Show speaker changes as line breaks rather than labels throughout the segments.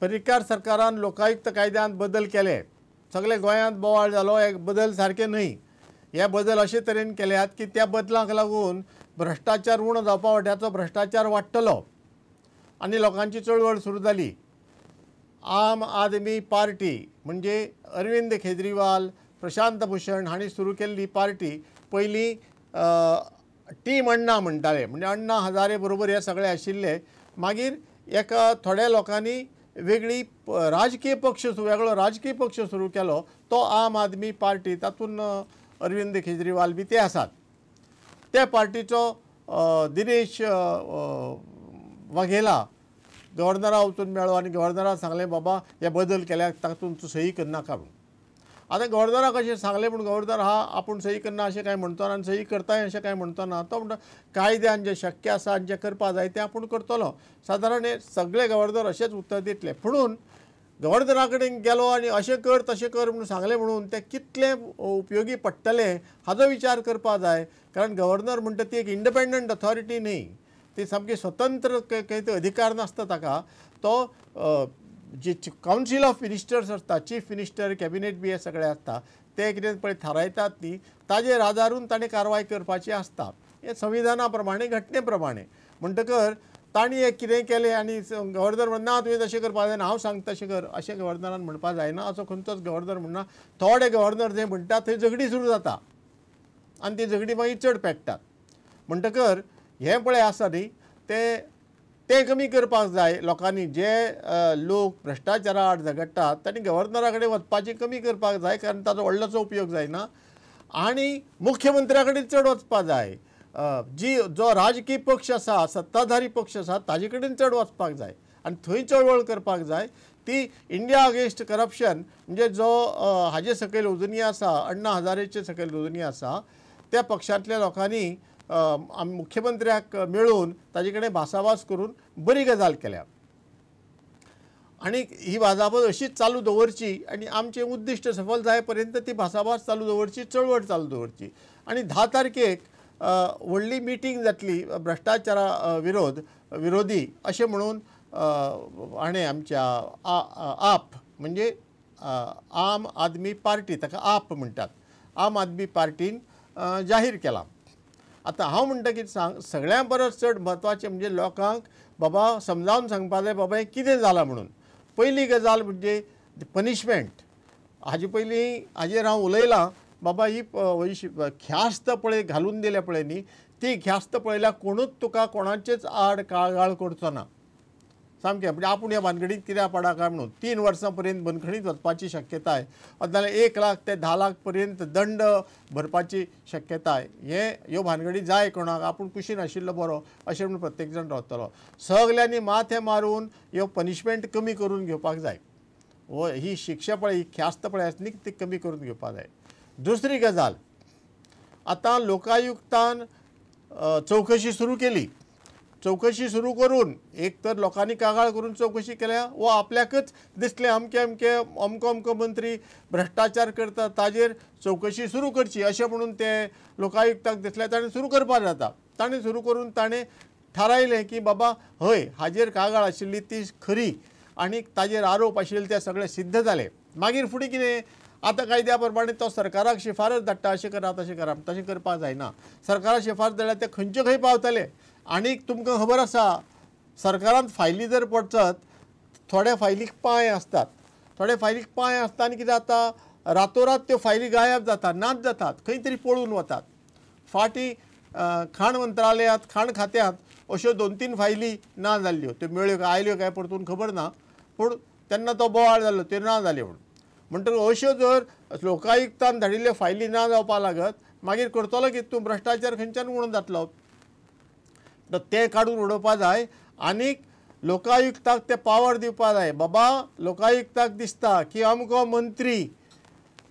पर्रीकार सरकारान लोकायुक्त कायद्यांत बदल केले, सगळे गोंयांत बोवाळ जालो. हे बदल सारके न्हय, हे बदल अशे तरेन केल्यात की त्या बदलांक लागून भ्रश्टाचार उणो जावपा वाट्याचो भ्रश्टाचार वाडटलो आनी लोकांची चळवळ सुरू जाली. आम आदमी पार्टी म्हणजे अरविंद केजरीवाल, प्रशांत भूषण हांणी सुरू केल्ली पार्टी पयलीं टीम अण्णा म्हणटाले, म्हणजे अण्णा हजारे बरोबर हे सगळे आशिल्ले. मागीर एका थोड्या लोकांनी वेगळी राजकीय पक्ष, वेगळो राजकीय पक्ष सुरू केलो, तो आम आदमी पार्टी, तातूंत अरविंद केजरीवाल बी ते आसात. त्या पार्टीचो दिनेश वाघेला गव्हर्नरा वचून मेळ्ळो आनी गव्हर्नरान सांगलें बाबा हे बदल केल्यार तातूंत तूं सही करनाका म्हणून. आतां गव्हर्नराक अशें सांगलें म्हूण गव्हर्नर हा आपूण सही करना अशें कांय म्हणचो ना आनी सही करताय अशें कांय म्हणचो ना. तो म्हणटा कायद्यान जें शक्य आसा आनी जें करपाक जाय तें आपूण करतलो. सादारण हे सगळे गव्हर्नर अशेंच उत्तर दितले. पुणून गव्हर्नरा कडेन गेलो आनी अशें कर तशें कर म्हणून सांगलें म्हणून तें कितलें उपयोगी पडटलें हाजो विचार करपाक जाय. कारण गव्हर्नर म्हणटा ती एक इंडिपेंडंट अथॉरिटी न्ही, ती सामकी स्वतंत्र खंय अधिकार नासता ताका. तो जे कावन्सील ऑफ मिनिस्टर्स आसता, चीफ मिनिस्टर, कॅबिनेट बी हे सगळे आसता, ते कितें पळय थारायतात न्ही ताजेर आदारून ताणें कारवाय करपाची आसता, हें संविधाना प्रमाणे, घटने प्रमाणे. म्हणटकर तांणी हें कितें केलें आनी गव्हर्नर म्हणना ना तुवें तशें करपाक जायना, हांव सांगता तशें कर, अशें गव्हर्नरान म्हणपाक जायना. असो खंयचोच गव्हर्नर म्हणना. थोडे गव्हर्नर जे म्हणटा थंय झगडी सुरू जाता आनी ती झगडी मागीर चड पेट्टात. म्हणटकर हें पळय आसा न्ही तें तें कमी करपाक जाय लोकांनी. जे लोक भ्रश्टाचारा आड झगडटात तांणी गव्हर्नरा कडेन वचपाचें कमी करपाक जाय, कारण ताचो व्हडलोसो उपयोग जायना. आनी मुख्यमंत्र्या कडेन चड वचपाक जाय, जी जो राजकीय पक्ष आसा, सत्ताधारी पक्ष आसा ताजे कडेन चड वचपाक जाय आनी थंय चळवळ करपाक जाय. ती इंडिया अगेन्स्ट करप्शन म्हणजे जो हाजे सकयल अजुनूय आसा, अण्णा हजारेचे सकयल अजुनूय आसा, त्या पक्षांतल्या लोकांनी मुख्यमंत्र्याक मेळून ताजे कडेन भासाभास करून बरी गजाल केल्या आनी ही भासाभास अशीच चालू दवरची आनी आमचें उद्दिश्ट सफल जाय पर्यंत ती भासाभास चालू दवरची, चळवळ चालू दवरची. आनी 10 तारखेक व्हडली मिटींग जातली भ्रश्टाचारा विरोधी अशें म्हणून हाणें आमच्या आप म्हणजे आम आदमी पार्टी, ताका आप म्हणटात, आम आदमी पार्टीन जाहीर केलां. आतां हांव म्हणटा की सांग सगळ्यां परस चड म्हत्वाचें म्हणजे लोकांक बाबा समजावन सांगपाक जाय बाबा हें कितें जालां म्हणून. पयली गजाल म्हणजे पनिशमेंट. हाजे पयलीं हाजेर हांव उलयलां बाबा ही ख्यास्त पळय घालून दिल्या पळय न्ही, ती ख्यास्त पळयल्यार कोणूच तुका कोणाचेच आड कागाळ करचो ना सामकें. म्हणजे आपूण ह्या भानगडीत कित्याक पडा काय म्हणून 3 वर्सां पर्यंत बंदखणीत वचपाची शक्यताय, नाजाल्यार 1 लाख ते 10 लाख पर्यंत दंड भरपाची शक्यताय. हे ह्यो भानगडी जाय कोणाक, आपूण कुशीन आशिल्लो बरो अशें म्हणून प्रत्येक जाण रावतलो. सगल्यांनी माथें मारून ह्यो पनिशमेंट कमी करून घेवपाक जाय, हो ही शिक्षा पळय, ही ख्यास्त पळय आसली ती कमी करून घेवपाक जाय. दुसरी गजाल, आतां लोकायुक्तान चवकशी सुरू केली. चवकशी सुरू करून एक तर लोकांनी कागाळ करून चवकशी केल्या वो आपल्याकच दिसलें अमके अमके अमको अमको मंत्री भ्रश्टाचार करता ताजेर चवकशी सुरू करची अशें म्हणून ते लोकायुक्ताक दिसलें, ताणें सुरू करपाक जाता. ताणें सुरू करून ताणें थारायलें की बाबा हय हाजेर कागाळ आशिल्ली ती खरी आनी ताजेर आरोप आशिल्ले ते सगळे सिद्ध जाले. मागीर फुडें कितें, आतां कायद्या प्रमाणे तो सरकाराक शिफारस धाडटा, अशें करात अशें करात, तशें करपाक जायना. सरकाराक शिफारस धाडल्यार ते खंयचे खंय पावतले. आनी तुमकां खबर आसा सरकारान फायली जर पडचत थोड्या फायलीक पांय आसतात, थोड्या फायलीक पांय आसता आनी कितें जाता रातोरात त्यो फायली गायब जातात, नाच जातात, खंय तरी पळून वतात. फाटीं खाण मंत्रालयांत, खाण खात्यांत अश्यो 2-3 फायली ना जाल्ल्यो, त्यो मेळ्ळ्यो काय आयल्यो काय परतून खबर ना, पूण तेन्ना तो बोवाळ जाल्लो, त्यो ना जाल्यो म्हणून. म्हणटकच अश्यो जर लोकायुक्तान धाडिल्ल्यो फायली ना जावपाक लागत मागीर करतलो कितें तूं, भ्रश्टाचार खंयच्यान उणो जातलो. तर तें काडून उडोवपा जाय आनीक लोकायुक्ताक ते पावर दिवपा जाय. बाबा लोकायुक्ताक दिसता की अमको मंत्री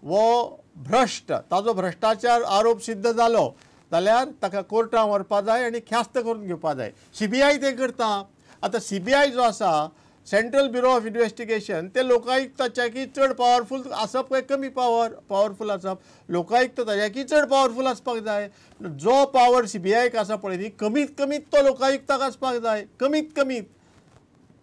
वो भ्रश्ट, ताजो भ्रश्टाचार आरोप सिद्ध जालो जाल्यार ताका कोर्टान व्हरपा जाय आनी ख्यास्त करून घेवपा जाय. सीबीआय तें करता. आतां सीबीआय जो आसा, सेंट्रल ब्युरो ऑफ इन्वेस्टिगेशन, ते लोकायुक्ताच्याकी चड पावरफूल आसप काय कमी पावरफूल आसप? लोकायुक्त ताच्याकी चड पावरफूल आसपाक जाय. जो पावर सीबीआयक आसा पळय न्ही, कमीत कमीत तो लोकायुक्ताक आसपाक जाय, कमीत कमीत.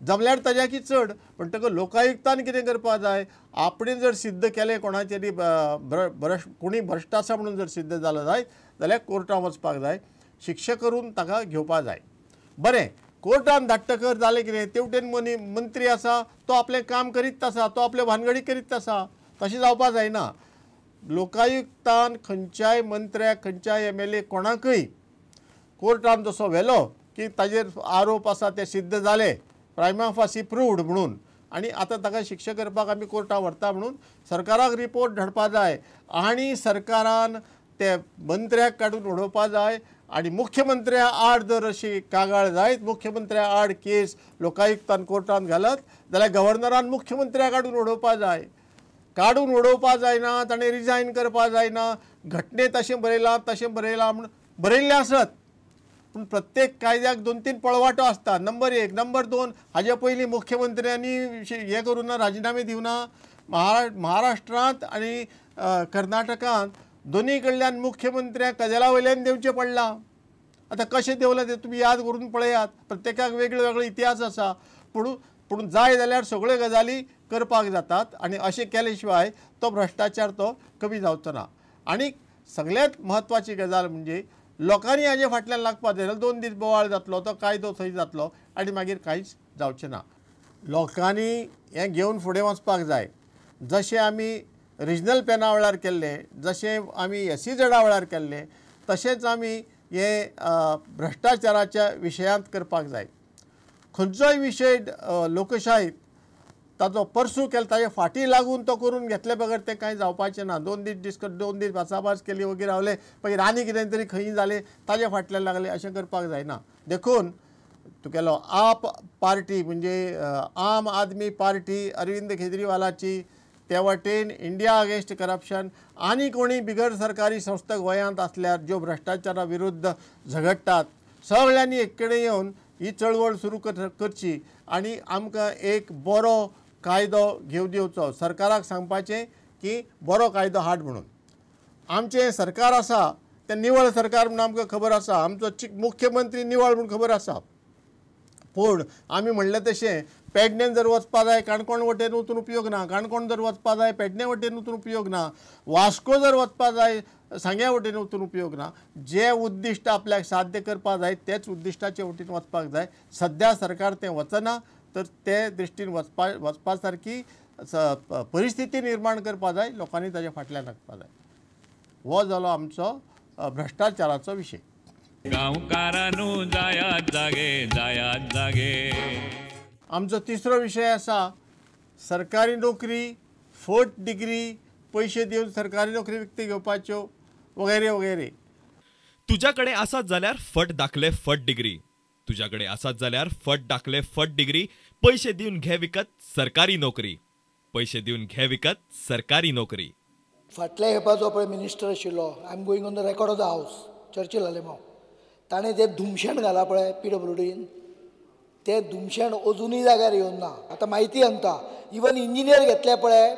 जमल्यार ताज्याकी चड. म्हणटकच लोकायुक्तान कितें करपाक जाय, आपणें जर सिद्ध केलें कोणाचेरी कोणी भ्रश्ट आसा म्हणून जर सिद्ध जालें जायत जाल्यार कोर्टान वचपाक जाय, शिक्षा करून ताका घेवपाक जाय. बरें, कोर्टान धाडटकर जालें कितें, तेवटेन मंत्री आसा तो आपलें काम करीत आसा, तो आपले भानगडी करीत आसा, तशें जावपाक जायना. लोकायुक्तान खंयच्याय मंत्र्याक, खंयच्याय MLA कोणाकय कोर्टान जसो व्हेलो की ताजेर आरोप आसा ते सिद्ध जाले, प्रायमा फासी प्रूव्ड म्हणून, आनी आतां ताका शिक्षा करपाक आमी कोर्टान व्हरता म्हणून सरकाराक रिपोर्ट धाडपा जाय आनी सरकारान ते मंत्र्याक काडून उडोवपा जाय. आनी मुख्यमंत्र्या आड जर अशी कागाळ जायत, मुख्यमंत्र्या आड केस लोकायुक्तान कोर्टान घालत जाल्यार गव्हर्नरान मुख्यमंत्र्या काडून उडोवपा जाय. काडून उडोवपा जायना, ताणें रिजायन करपा जायना. घटनेत अशें बरयलां तशें बरयलां म्हूण बरयल्लें आसत, पूण प्रत्येक कायद्याक 2-3 पळवाटो आसता. नंबर 1. नंबर 2, हाजे पयलीं मुख्यमंत्र्यांनी हें करूं ना, राजिनामे दिवना. महाराष्ट्रांत आनी कर्नाटकांत दोनी कडल्यान मुख्यमंत्र्यांक कदेला वयल्यान देंवचें पडलां. आतां कशें देंवलां तें तुमी याद करून पळयात, प्रत्येकाक वेगळो वेगळो इतिहास आसा. पूण जाय जाल्यार सगळ्यो गजाली करपाक जातात आनी अशें केले शिवाय तो भ्रश्टाचार तो कमी जावचो ना. आनी सगळ्यांत म्हत्वाची गजाल म्हणजे लोकांनी हाजे फाटल्यान लागपाक जाय. 2 दीस बोवाळ जातलो, तो कायदो थंय जातलो आनी मागीर कांयच जावचें ना. लोकांनी हें घेवन फुडें वचपाक जाय. जशें आमी रिजनल पेना वेळार केल्लें, जशें आमी SEZ वेळार केल्लें, तशेंच आमी हें भ्रश्टाचाराच्या विशयांत करपाक जाय. खंयचोय विशय लोकशाहीत ताजो परसू केलो, ताजे फाटी लागून तो करून घेतले बगर तें कांय जावपाचें ना. 2 दीस डिस्कस, 2 दीस भासाभास केली वगैरे रावले, मागीर आनी कितें तरी खंय जालें ताजे फाटल्यान लागले, अशें करपाक जायना. देखून तुगेलो आप पार्टी म्हणजे आम आदमी पार्टी अरविंद केजरीवालाची, ते वाटेन इंडिया अगेन्स्ट करप्शन आनी कोणी बिगर सरकारी संस्था गोंयांत आसल्यार ज्यो भ्रश्टाचारा विरुद्ध झगडटात, सगळ्यांनी एक कडेन येवन ही चळवळ सुरू करची आनी आमकां एक बरो कायदो घेवन दिवचो. सरकाराक सांगपाचें की बरो कायदो हाड म्हणून. आमचें सरकार आसा तें निवळ सरकार म्हूण आमकां खबर आसा, आमचो मुख्यमंत्री निवळ म्हूण खबर आसा. पूण आमी म्हणलें तशें पेडण्यान जर वचपा जाय काणकोण वटेन वचून उपयोग ना, काणकोण जर वचपा जाय पेडणे वटेन वचून उपयोग ना, वास्को जर वचपा जाय सांग्या वटेन वचून उपयोग ना. जे उद्दिश्ट आपल्याक साध्य करपा जाय तेच उद्दिश्टाचे वटेन वचपाक जाय. सद्या सरकार तें वचना, तर ते दृश्टीन वचपा सारकी परिस्थिती निर्माण करपा जाय, लोकांनी ताज्या फाटल्यान लागपा जाय. हो जालो आमचो भ्रश्टाचाराचो विशय.
गांवकारानू जायात जागे, जायात जागे.
आमचो तिसरो विशय आसा सरकारी नोकरी, फोर्थ डिग्री, पयशे दिवन सरकारी नोकरी विकती घेवपाच्यो वगैरे वगैरे.
तुज्या कडेन आसात जाल्यार फट दाखले, फट डिग्री. तुज्या कडेन आसात जाल्यार फट दाखले, फट डिग्री. पयशे दिवन घे विकत सरकारी नोकरी, पयशे दिवन घे विकत सरकारी नोकरी.
फाटल्या खेपा जो पळय मिनिस्टर आशिल्लो, I am going on the record of the house, Churchill Alemao, ताणें जें धुमशेण घालां पळय PWDन, तें धुमशेण अजुनूय जाग्यार येवन ना. आतां म्हायती सांगता, इवन इंजिनियर घेतले पळय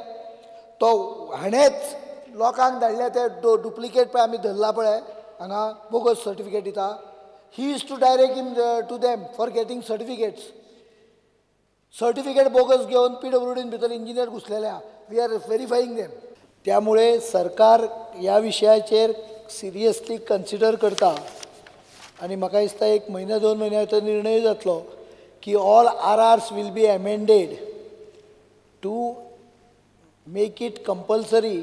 तो हाणेंच लोकांक धाडले ते डुप्लिकेट पळय आमी धरला पळय हांगा बोगस सर्टिफिकेट दिता. He is to direct him to them for getting certificates. Certificate bogus घेवन PWDन भितर इंजिनियर घुसलेले आहा. We are verifying them. त्यामुळे सरकार ह्या विशयाचेर सिरियसली कन्सिडर करता आनी म्हाका दिसता 1 म्हयनो 2 म्हयन्या भितर निर्णय जातलो की all RRs will be amended to make it compulsory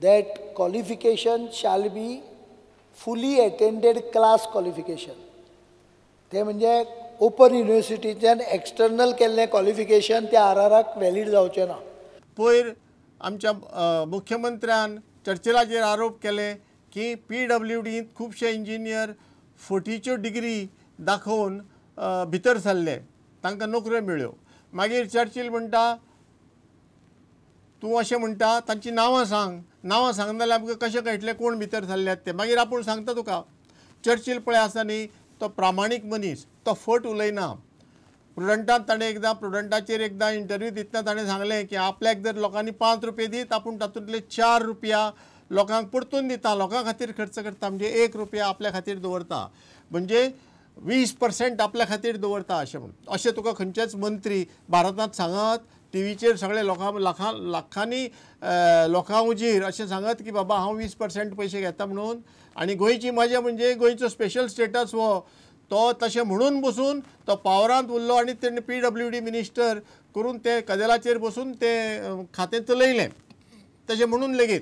that qualification shall be fully attended class qualification. ते म्हणजे ओपन युनिवर्सिटीच्यान एक्सटर्नल केल्लें क्वॉलिफिकेशन त्या RRाक व्हॅलीड जावचें ना.
पयर आमच्या मुख्यमंत्र्यान चर्चिलाचेर आरोप केले की PWDंत खुबशे इंजिनियर फटीच्यो डिग्री दाखोवन भितर सरले, तांकां नोकऱ्यो मेळ्ळ्यो. मागीर चर्चिल म्हणटा तूं अशें म्हणटा तांची नांवां सांग, नांवां सांगना जाल्यार आमकां कशें कळटलें कोण भितर सरल्यात ते. मागीर आपूण सांगता तुका. चर्चिल पळय आसा न्ही, तो प्रामाणीक मनीस, तो फट उलयना. प्रुडंटान ताणें एकदां प्रुडंटाचेर एकदां इंटरव्यू दितना ताणें सांगलें की आपल्याक जर लोकांनी 5 रुपये दीत आपूण तातूंतले 4 रुपया लोकांक परतून दिता, लोकां खातीर खर्च करता, म्हणजे 1 रुपया आपल्या खातीर दवरता. म्हणजे 20% आपल्या खातीर दवरता अशें म्हणून. अशें तुका खंयचेच मंत्री भारतांत सांगत, टीव्हीचेर सगळे लोकां लाखां लाखांनी लोकां हुजीर अशें सांगत की बाबा हांव 20% पयशे घेता म्हणून. आनी गोंयची मजा म्हणजे गोंयचो स्पेशल स्टेटस हो तो तशें म्हणून बसून तो पावरांत उरलो आनी तेणें PWD minister करून ते कदेलाचेर बसून ते खातें चलयलें. तशें म्हणून लेगीत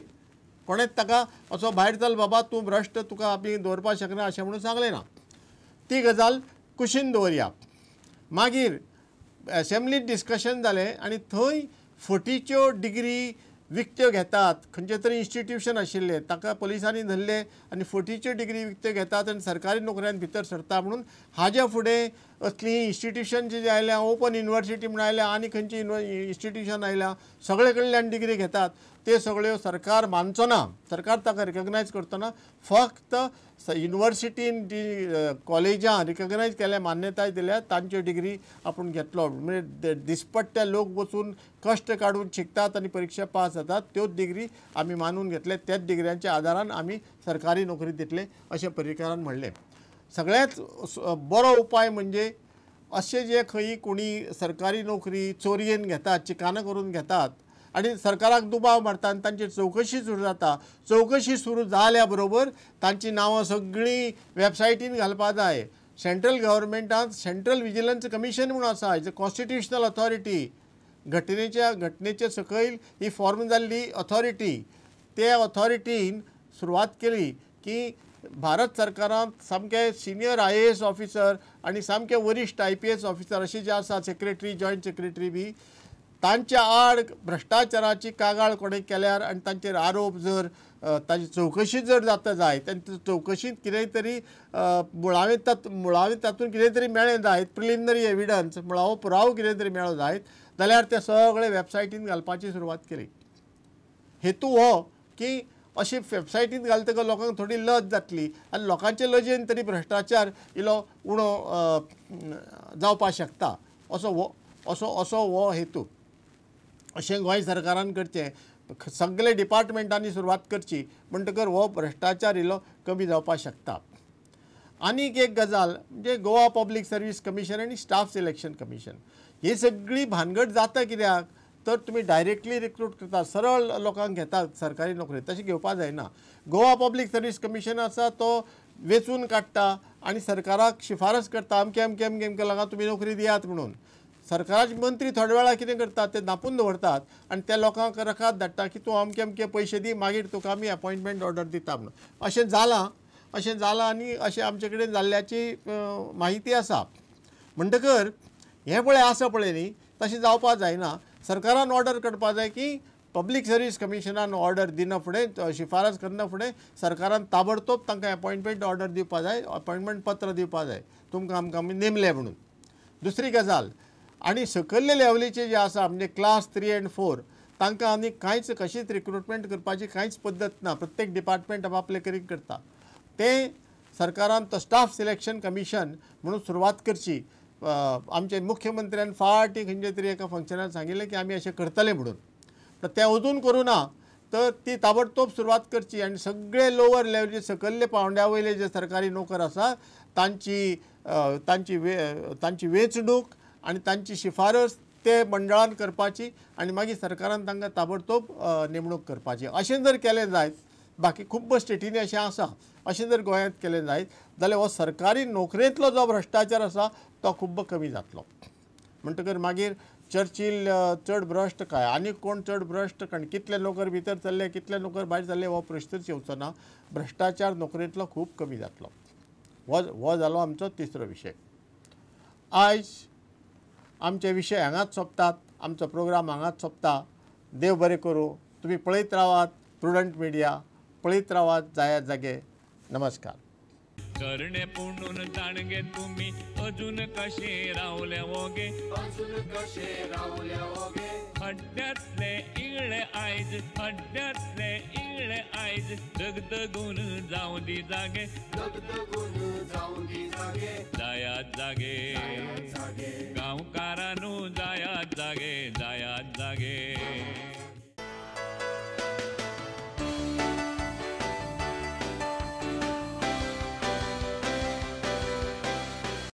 कोणेच ताका असो भायर चल बाबा तूं भ्रश्ट, तुका आमी दवरपाक शकना अशें म्हणून सांगलें ना. ती गजाल कुशीन दवरया. मागीर एसेंब्लीत डिस्कशन जालें आनी थंय फटीच्यो डिग्री विकत्यो घेतात, खंयचे तरी इन्स्टिट्यूशन आशिल्लें ताका पुलिसांनी धरलें आनी फटीच्यो डिग्री विकत्यो घेतात आनी सरकारी नोकऱ्यान भितर सरता म्हणून. हाज्या फुडें असलीं इन्स्टिट्यूशन जी आयल्या, ओपन युनिवर्सिटी म्हूण आयल्या आनी खंयची इन्स्टिट्यूशन आयल्या, सगळे कडल्यान डिग्री घेतात, ते सगळ्यो सरकार मानचो ना, सरकार ताका रिकग्नायज करचो ना. फक्त युनिवर्सिटीन जी कॉलेजां रिकग्नायज केल्या, मान्यताय दिल्या, तांच्यो डिग्री आपूण घेतलो. म्हणजे दिसपट्टे लोक वचून कश्ट काडून शिकतात आनी परिक्षा पास जातात, त्योच डिग्री आमी मानून घेतले, त्याच डिग्र्यांच्या आदारान आमी सरकारी नोकरी दितले अशें पर्रीकारान म्हणलें. सगळ्यांत बरो उपाय म्हणजे अशें जे खंय कोणी सरकारी नोकरी चोरयेन घेतात, चिकानां करून घेतात आनी सरकाराक दुबाव मारता आनी तांची चवकशी सुरू जाता. चवकशी सुरू जाल्या बरोबर तांची नांवां सगळीं वेबसायटीन घालपा जाय. सेंट्रल गव्हर्मेंटान सेंट्रल विजिलन्स कमिशन म्हणून आसा, is a constitutional authority, घटनेच्या सकयल ही फॉर्म जाल्ली ऑथॉरिटी. ते ऑथॉरिटीन सुरवात केली की भारत सरकारांत सामके सिनियर IAS officer आनी सामके वरिश्ठ IPS officer अशे जे आसा, सेक्रेटरी, जॉयंट सेक्रेटरी बी, तांच्या आड भ्रश्टाचाराची कागाळ कोणें केल्यार आनी तांचेर आरोप जर ताची चवकशी जर जाता जायत, तांचे चवकशींत कितेंय तरी मुळावें तातूंत कितें तरी मेळ्ळें जायत, प्रिलिमिनरी एविडन्स, मुळावो पुरावो कितें तरी मेळ्ळो जायत जाल्यार ते सगळे वेबसायटीन घालपाची सुरवात केली. हेतू हो की अशी वेबसायटीन घालतकच लोकांक थोडी लज जातली आनी लोकांचे लजेन तरी भ्रश्टाचार इलो उणो जावपाक शकता, असो हो असो असो हो हेतू. अशें गोंय सरकारान करचें, सगळे डिपार्टमेंटांनी सुरवात करची, म्हणटकर हो भ्रश्टाचार इल्लो कमी जावपाक शकता. आनीक एक गजाल म्हणजे गोवा पब्लीक सर्वीस कमिशन आनी स्टाफ सिलेक्शन कमिशन ही सगळी भानगड जाता कित्याक तर तुमी डायरेक्टली रिक्रूट करता, सरळ लोकांक घेतात सरकारी नोकरी, तशें घेवपाक जायना. गोवा पब्लीक सर्वीस कमिशन आसा तो वेंचून काडटा आनी सरकाराक शिफारस करता अमके अमके अमके अमके लोकांक तुमी नोकरी दियात म्हणून. सरकाराचे मंत्री थोड्या वेळा कितें करतात ते धांपून दवरतात आनी त्या लोकांक रकाद धाडटा की तूं अमके अमके पयशे दी, मागीर तुका आमी अपॉयंटमेंट ऑर्डर दिता म्हणून. अशें जालां, अशें जालां आनी अशें आमचे कडेन जाल्ल्याची म्हायती आसा. म्हणटकर हें पळय आसा पळय न्ही, तशें जावपाक जायना. सरकारान ऑर्डर करपाक जाय की पब्लीक सर्वीस कमिशनान ऑर्डर दिना फुडें, शिफारस करना फुडें सरकारान ताबडतोब तांकां अपॉयंटमेंट ऑर्डर दिवपाक जाय, अपॉयंटमेंट पत्र दिवपाक जाय, तुमकां आमकां आमी नेमले म्हणून. दुसरी गजाल, आनी सकयल्ले लेवलीचे जे आसा म्हणजे क्लास 3 आनी 4 तांकां आनी कांयच कशीच रिक्रुटमेंट करपाची कांयच पद्दत ना. प्रत्येक डिपार्टमेंट आपले करीन करता. तें सरकारान तो स्टाफ सिलेक्शन कमिशन म्हणून सुरवात करची. आमचे मुख्यमंत्र्यान फाटीं खंयचे तरी एका फंक्शनान सांगिल्लें की आमी अशें करतले म्हणून, तर तें अजून करूं ना, तर ती ताबडतोब सुरवात करची आनी सगळे लोवर लेवलीचे सकयल्ले पावंड्या वयले जे सरकारी नोकर आसा तांची तांची तांची वेंचणूक आनी तांची शिफारस ते मंडळान करपाची आनी मागीर सरकारान तांकां ताबडतोब नेमणूक करपाची. अशें जर केलें जायत, बाकी खूब स्टेटींनी अशें आसा, अशें जर गोंयांत केलें जायत जाल्यार हो सरकारी नोकरेंतलो जो भ्रश्टाचार आसा तो खूब कमी जातलो. म्हणटकर मागीर चर्चिल चड भ्रश्ट काय आनी कोण चड भ्रश्ट, कारण कितले नोकर भितर चल्ले कितले नोकर भायर चल्ले हो प्रश्नच येवचो ना. भ्रश्टाचार नोकरेंतलो खूब कमी जातलो. हो जालो आमचो तिसरो विशय. आयज आमचे विशय हांगाच सोंपतात, आमचो प्रोग्राम हांगाच सोंपता. देव बरें करूं. तुमी पळयत रावात प्रुडंट मिडिया, पळयत रावात जायात जागे. नमस्कार.
करणे पुणून जाणगे तुम्ही अजून कशे रावले वोगे, अजून कशे रावले वोगे, खड्ड्यातले इगळे आयज, खड्ड्यातले इगळे आयज, दगदगून जावं दी जागे, दगदगून जावं दी जागे, जायात जागे, जागे।